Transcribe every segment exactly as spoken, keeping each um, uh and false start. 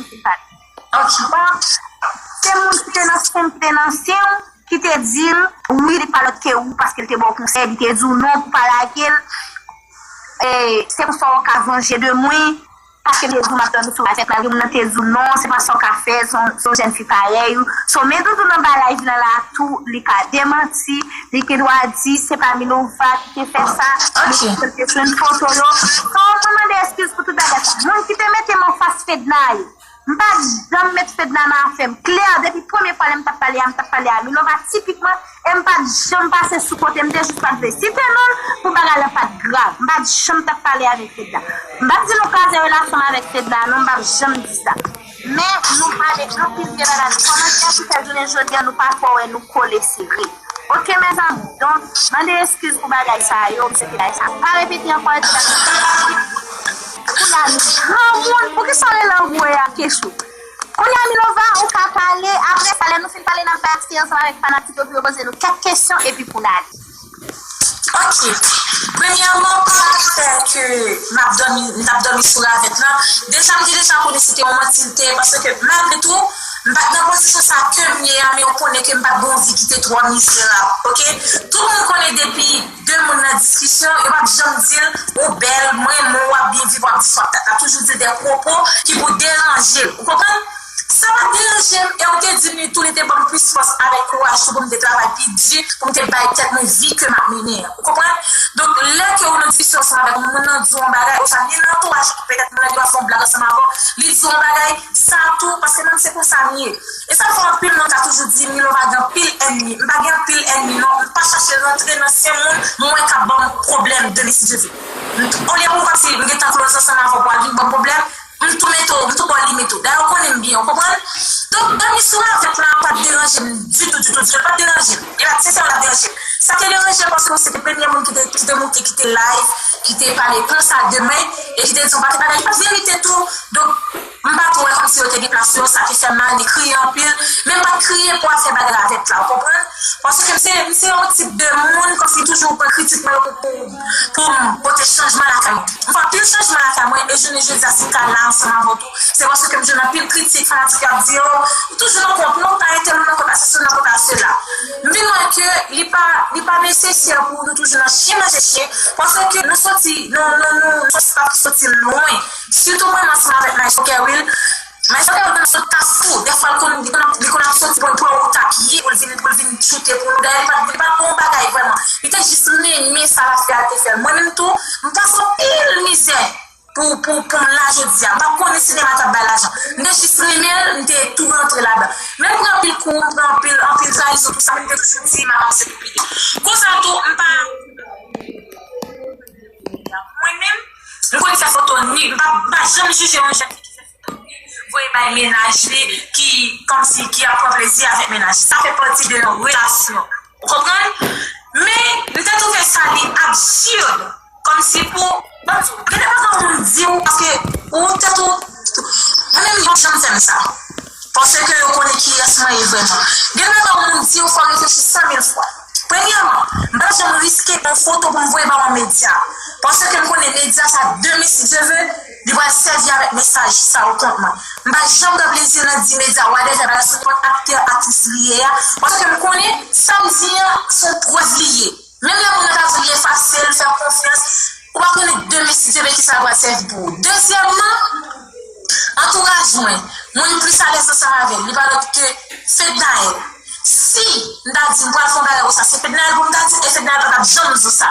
jèn fi l pa di. Ok. Bon, se moun ki te nan sen, ki te nan sen w, ki te di l, wi, li pa lòt ke ou, paske l te ba w konsèy, li te di w non pou pa lage l. E, se pou sa w ka vanje de mwen, paske m te di w m ap dòmi sou ravèt, malgre moun nan te di w non, se pa sa w ka fè, se yon, se yon jèn fi parèy ou. So, men Doudou nan ba live nan la tou, li ka demanti, li gen dwa di se pa Milova ki te fè sa, li te jwenn foto yo. So, mwen mande eskiz pou tout bagay sa. Moun ki te mete m anfas Fedna yo, m pa t janm met Fedna nan afè m. Klè, depi premye fwa lè m t ap pale a, m t ap pale a Milova tipikman, e m pa t janm pase sou kote, m te jis pa t vle site non l pou bagay la pa t grav. M pa t janm t ap pale avèk Fedna. M p ap di nou kraze relasyon m avèk Fedna non, m p ap janm di sa. Men nou pale anpil de bagay. Kòmantè ki fè jounen jodi a nou pa fè wè nou kole sere. Ok, mezanmi. Donk, mande eskiz pou bagay sa yo, misye te bay sa. Pa repete ankò, e te bay sa. Kounye a nou granmoun, poukisa w rele anvoye a Kechou? Kounye a Milova, ou ka pale, apre sa, lè nou fin pale, n ap bay aksè ansanm avèk fanatik yo pou yo poze nou kèk kesyon, epi pou n ale. Ok. Premyèman, pa fè ke m ap dòmi, m t ap dòmi sou ravèt lan. Deja, m te deja konnen se te yon manti l te ye, paske malgre tou, M pa t nan pozisyon sa ke m ye a, men yo konnen ke m pa t gen yon vi ki te twò mizerab, oke? Tout moun konnen depi de moun nan diskisyon, yo p ap janm di l, ou bèl, m renmen w, w ap byen viv, w ap di sa w ap dat. L ap toujou di l de pwopo ki pou deranje l. Ou konprann? Sa pa t deranje m, e ou te di m li tou, li te ban m plis fòs avèk kouraj tou pou m te travay pi di, pou m te bay tèt mwen vi ke m ap mennen an. Ou konprann? Donk, lè ke ou nan diskisyon ansanm avèk moun, moun nan di w yon bagay, oswa li nan antouraj ou, petèt moun nan li pa fè yon blag ansanm avè w, li di w yon bagay, sa tou, paske mwen se konsa m ye. E sa fè anpil moun ka toujou di, Milova gen anpil ènmi. M pa gen anpil ènmi, non. M pa chache rantre nan sen moun, mwen k ap ban m pwoblèm, demen si Dye vle. Olye pou m pati, m gentan close ansanm avè w pou al vin ban m pwoblèm, m tou mete w, m tou ba w li mete w. Dayè, ou konnen m byen, ou konprann? Donk, dòmi sou ravèt la pa t deranje m ditou, ditou, ditou. Li pa t deranje m. Li pa t sensèman t ap deranje m. Sa te deranje m paske se te premye moun ki te, ki te moute, ki te live, ki te pale konsa de mwen, e ki te di yon pakèt bagay ki pa t verite tou. Donk, m pa twò wè kòmsi yo te deplase yo, sa te fè m mal, li kriye anpil, men m pa t kriye pou afè bagay ravèt la, ou konprann? Paske m se, m se yon tip de moun, kòmsi toujou pran kritik mwen yo pou, pou, pou m pote chanjman lakay mwen. M fè anpil chanjman lakay mwen, e jounen jodi a, si m ka la ansanm avè w tou, se paske m jwenn anpil kritik, fanatik yo ap di, "Oh, ou toujou nan kont, non, pa entèl ou nan kont, pa sesi, ou nan kont, pa sela." M vin wè ke li pa, li pa nesesè pou nou toujou nan chen manje chen, paske nou soti, nou, nou, nou, nou soti, pa soti lwen. Sitou mwen, ansanm avèk Maestro Kerwil, Maestro Kerwil konn sot Kafou, dèfwa l konn, li konn ap, li konn ap soti pou l pran wout a pye, pou l vin, pou l vin choute pou nou. Dayè, li pa, li pa t gon bagay vrèman. Li te jis renmen sa l ap fè a, l te fè l. Mwen menm tou, m pase anpil mizè pou, pou, pou m la jodi a. M pa t konnen sinema t ap bay lajan. M te jis renmen l, m te tou rantre ladan. Men m pran anpil kou, m pran anpil, anpil trayizon, tou sa, men m te toujou di, m ap avanse pou pi de. Konsa tou, m pa, mwen menm, m konn fè foto ni, m pa, m pa janm jije yon jèn fi ki fè foto ni, voye bay mennaj li, ki, kòmsi, ki ap pran plezi avèk mennaj li. Sa fè pati de yon relasyon. Ou konprann? Men, m te twouve sa li absird. Kòmsi pou, ban m di w, gen de bagay moun di w, paske ou tèt ou, mwen menm, yo janm fè m sa. Paske yo konnen kiyès mwen ye vrèman. Gen de bagay moun di w, fò w reflechi san mil fwa. Premyèman, m pa janm riske yon foto pou m voye ba yon medya. Paske m konnen medya sa, demen, si Dye vle, li pral sèvi avèk mesaj sa yo kont mwen. M pa janm pran plezi nan di medya, whatever, bagay sou nenpòt aktè, aktris li ye a. Paske m konnen sa m di an, se yon prèv li ye. Menm lè moun nan ta di l efase l, fè l konfyans, ou pa konnen demen si Dye vle kisa l pral sèvi pou ou. Dezyèmman, antouraj mwen, moun m plis alèz ansanm avè l, li pa lòt ke Fednaelle. Si m ta di m pral fè yon bagay konsa, se Fednaelle pou m ta di, e Fednaelle pa t ap janm di w sa.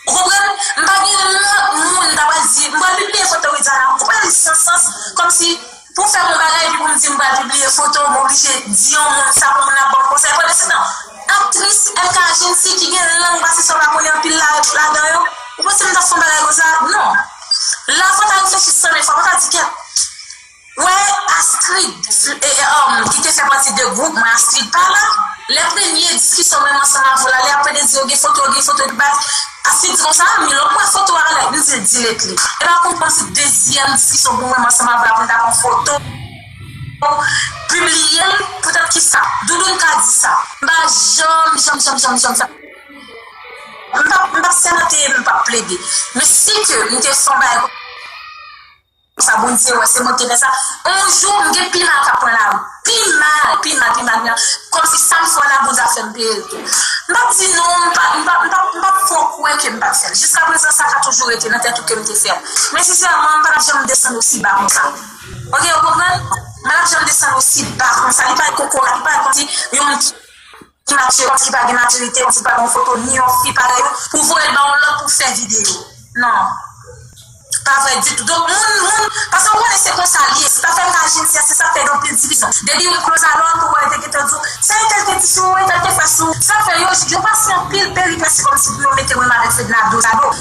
Ou konprann? M pa gen lòt moun m ta pral di, m pral pibliye foto Widiana, ou konprann, san sans, kòmsi pou fè m yon bagay, epi pou m di m pral pibliye foto, m oblije di yon moun sa pou moun ap ban m konsèy. Pandansetan, aktris M K Agency ki gen lang pase sa w pa konnen anpil la, ladan yo, ou panse m t ap fè yon bagay konsa? Non. La, fò w ta reflechi san mil fwa, fò w ta di kèt. Wè, Astrid, e, e, um, ki te fè pati de gwoup mwen, Astrid pa la. Lè premye diskisyon mwen ansanm avè w la, lè apre de di yo gen foto, yo gen foto ki bat. Astrid di konsa, "Milo, m wè foto a la." M di l, "Delete li." E pa konn kòmsi dezyèm diskisyon pou mwen ansanm avè w la pou n ta pran foto, pibliye l, poutèt ki sa? Doudoun ka di sa. M pa janm, janm, janm, janm, janm fè. M p ap, m p ap sèmante, m p ap plede. Men si ke m te fè yon bagay sa, Bondye wè, se mwen ki te fè sa. Yon jou, m gen pi mal k ap pran lari. Pi mal, pi mal, pi mal, pi mal. Kòmsi sa m fè w la, Bondye ap fè m peye l tou. M p ap di non, m p ap, m p ap, m p ap, m p ap fè w kwè ke m pa t fè l. Jiskaprezan, sa ka toujou rete nan tèt ou ke m te fè l. Men sensèman, m pa t ap janm desann osi ba konsa. Oke, ou konprann? M pa t ap janm desann osi ba konsa. Li parèt kokorat, li parèt kòmsi yon ki matire, kòmsi ki pa gen matirite, kòmsi ki pa gen yon foto ni yon fi parèy ou, pou voye l ba yon lòt pou fè videyo. Non. Pa vrè ditou. Donk, moun, moun, paske ou konnen se konsa l ye. Se sa fè m ka jwenn, se sa fè gen anpil divizyon. Depi yon close alò, pou wè te gentan di w, sa entèl te di sou ou, entèl te fè sou ou. Sa fè yo, yo pase anpil peripesi kòmsi pou yo mete mwen avèk Fedna do sa do.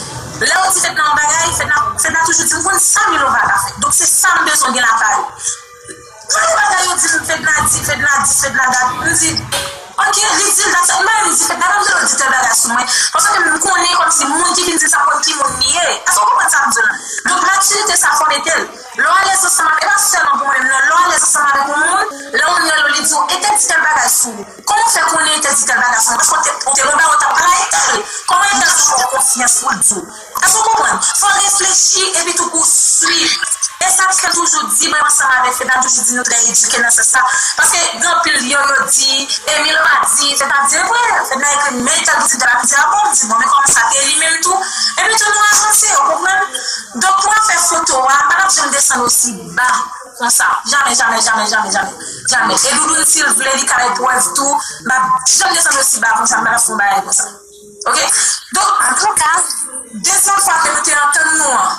Lè yo di Fedna yon bagay, Fedna, Fedna toujou di m konn sa Milova ka fè. Donk, se sa m bezwen gen lakay ou. Gade bagay yo di m, Fedna di, Fedna di, Fedna dat. M di, oke, li di l dat, sa, m pa menm di Fedna, pa m tande l di tèl bagay sou mwen. Paske m konnen kòmsi moun ki vin di l sa konn ki moun li ye. Èske w konprann sa m di w lan? Donk, matirite sa fò mete l. Lè w alèz ansanm avèk, e pa sèlman pou mwen menm, non. Lè w alèz ansanm avèk yon moun, lè yon moun rele w, li di w, entèl di tèl bagay sou ou. Kòman w fè konnen entèl di tèl bagay sou mwen? Paske w te, w te nan yon bagay, w t ap pale a entèl. Kòman entèl sa fè w konfyans pou l di w? Èske w konprann? Fò w reflechi epi tou pou w swiv. E sa k fè m toujou di, mwen ansanm avèk Fedna, m toujou di nou trè edike nan sans sa. Paske gen anpil yo, yo di, e Milova di, Fedna di, e vre, Fedna ekri, men tèl boutik de la, m di, a bon, m di, bon, men kòman sa, e li menm tou, epi tou nou avanse, ou konprann? Donk, pou afè foto a, m pa t ap janm desann osi ba konsa. Jamè, jamè, jamè, jamè, jamè, jamè. E Doudoune, si l vle, li ka bay prèv tou, m pa t janm desann osi ba konsa, m pa t ap fè yon bagay konsa. Oke? Donk, antouka, dezyèm fwa ke nou te antann nou an,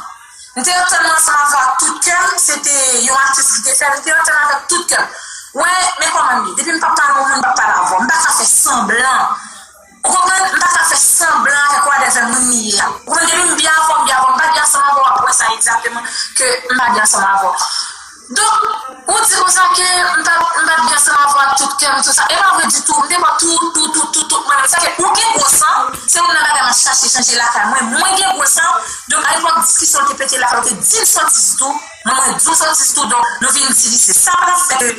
m te antann nou ansanm avè w ak tout kè m, se te yon atis ki te fè l, m te antann avèk tout kè m. Wè, men kòman m ye. Depi m p ap pale yon moun, m p ap pale avè w. M pa ka fè sanblan. Ou konprann? M pa ka fè sanblan avèk w, avèk moun m ye a. Ou konprann? Depi m byen avè w, m byen avè w. M pa byen ansanm avè w, w ap wè sa egzakteman ke m pa byen ansanm avè w. Donk, ou di konsa ke m pa, m pa t byen ansanm avè w ak tout kè m, tout sa. E pa vre ditou, m te ba w tout, tout, tout, tout, tout mwen menm. Sa ke ou gen gwo san, se youn nan bagay m ap chache chanje lakay mwen. Mwen gen gwo san, donk alepòk diskisyon te pete lakay, ou te di m sòti sitou, mwen mwen di w sòti sitou, donk nou vin divize. Sa pa t ap fè ke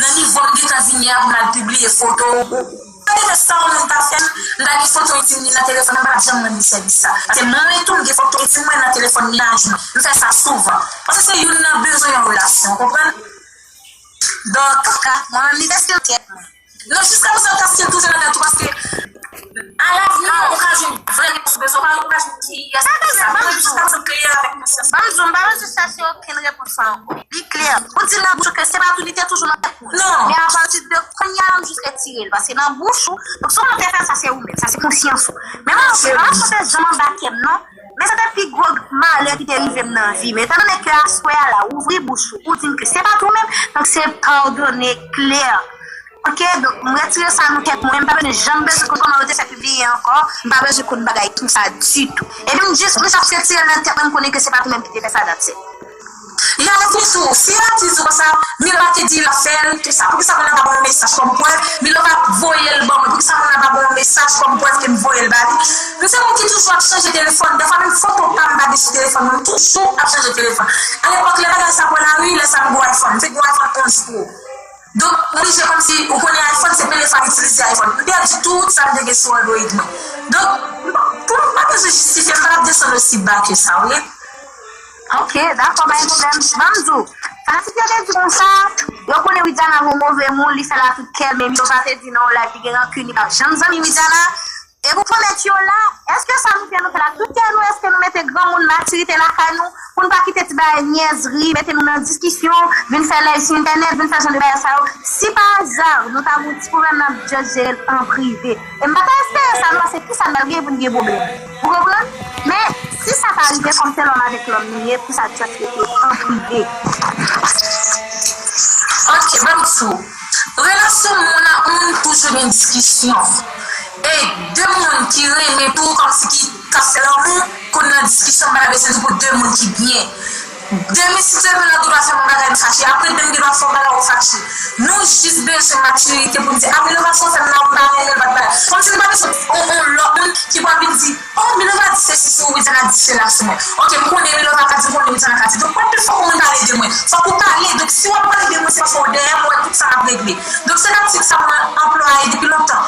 nan nivo m gentan vin ye a pou m al pibliye foto ou. Sa te fè sa yon moun ta fè m, m ta gen foto entim li nan telefòn mwen, m pa t ap janm rann li sèvis sa. Paske mwen tou, m gen foto entim mwen nan telefòn mennaj mwen. M fè sa souvan. Paske se youn nan bezwen yon relasyon, ou konprann? Donk, mwen menm, li vèse nan tèt mwen. Non, jiska prezan, m ta still toujou nan tèt ou, paske alavni, ou ka jwenn vrè repons ou bezwen, ou ka, ou ka jwenn kiyès ki sa. Mwen, jiska prezan, m klè avèk konsyans mwen. Ban m di w, m pa bezwen chèche okenn repons sa ankò. Li klè. Ou di nan bouch ou ke se pa tou, li te toujou nan tèt mwen. Non. Men apati de kounye a, m jis retire l. Paske nan bouch ou, donk si w te fè sa, se ou menm. Sa se konsyans ou. Men mwen, se pa paske w te janm anba kè m, non. Men se te pi gwo malè ki te rive m nan vi m. Etan done ke aswè a la, ou ouvri bouch ou, ou di m ke se pa tou menm, donk se padone klè. Oke, donk m retire sa nan tèt mwen. M pa bezwen, janm bezwen konn kòman yo te fè pibliye ankò. M pa bezwen konn bagay konsa ditou. Epi m jis, m jis ap retire l nan tèt mwen, m konnen ke se pa tou menm ki te fè sa, that's it. Yale tou, si atis ou konsa, Milova te di l ap fè l, tout sa. Poukisa moun nan pa ba w yon mesaj kòm prèv? Milova voye l ban mwen. Poukisa moun nan pa ba w yon mesaj kòm prèv ke m voye l ba li? M se moun ki toujou ap chanje telefòn. Dèfwa menm foto pa m pa gen sou telefòn mwen. M toujou ap chanje telefòn. Alepòk, lè bagay sa pran lari, lè sa m gen iPhone. M te gen iPhone onz Pro. Donk, m oblije kòmsi, ou konnen iPhone, se premye fwa m itilize iPhone. M pèdi tout sa m te gen sou Android mwen. Donk, pou m pa bezwen jistifye, m pa t ap desann osi ba ke sa, wi. Ok, dakò, pa gen pwoblèm. Ban m di w, fanatik yo te di konsa, yo konnen Widiana gon move moun, li fè l a tout kè l, men Milova te di nan yon live li gen rankin, li p ap janm zanmi Widiana. E pou pwomèt yo la, èske sa nou fè, nou fè l ak tout kè nou? Èske nou mete granmoun, matirite lakay nou, pou n pa kite ti bagay nyèzri, mete nou nan diskisyon, vin fè live sou entènèt, vin fè jan de bagay sa yo? Si pa aza, nou ta gen yon ti pwoblèm, n ap just jere l an prive. E m pa ta espere sa, non, paske kisa n pral gen pou n gen pwoblèm? Ou konprann? Men, si sa ta rive, kòm se lòm avèk lòm nou ye, pou sa just rete an prive. Ok, ban m di w. Relasyon moun ak moun toujou gen diskisyon. E de moun ki renmen tou, kòmsi ki ka fè lanmou, konn nan diskisyon, m pa ta bezwen di pou de moun ki byen. Demen si Dye vle, lòt ou pa fè m yon bagay m fache. Apre demen gen dwa fè yon bagay ou fache. Nou jis bezwen matirite pou n di, a, Milova sa w fè m la, m pa renmen l, pa t bagay. Kòmsi nou pa bezwen yon, yon lòt moun ki pral vin di, oh, Milova di sesi sou ou, Widiana di sela sou mwen. Ok, m konnen Milova ka di, m konnen Widiana ka di. Donk, mwen plis fòk yon moun pale de mwen. Fòk ou pale. Donk, si w ap pale de mwen, se paske w dèyè m, ou wè tout sa m ap regle. Donk, se taktik sa mwen anplwaye depi lontan.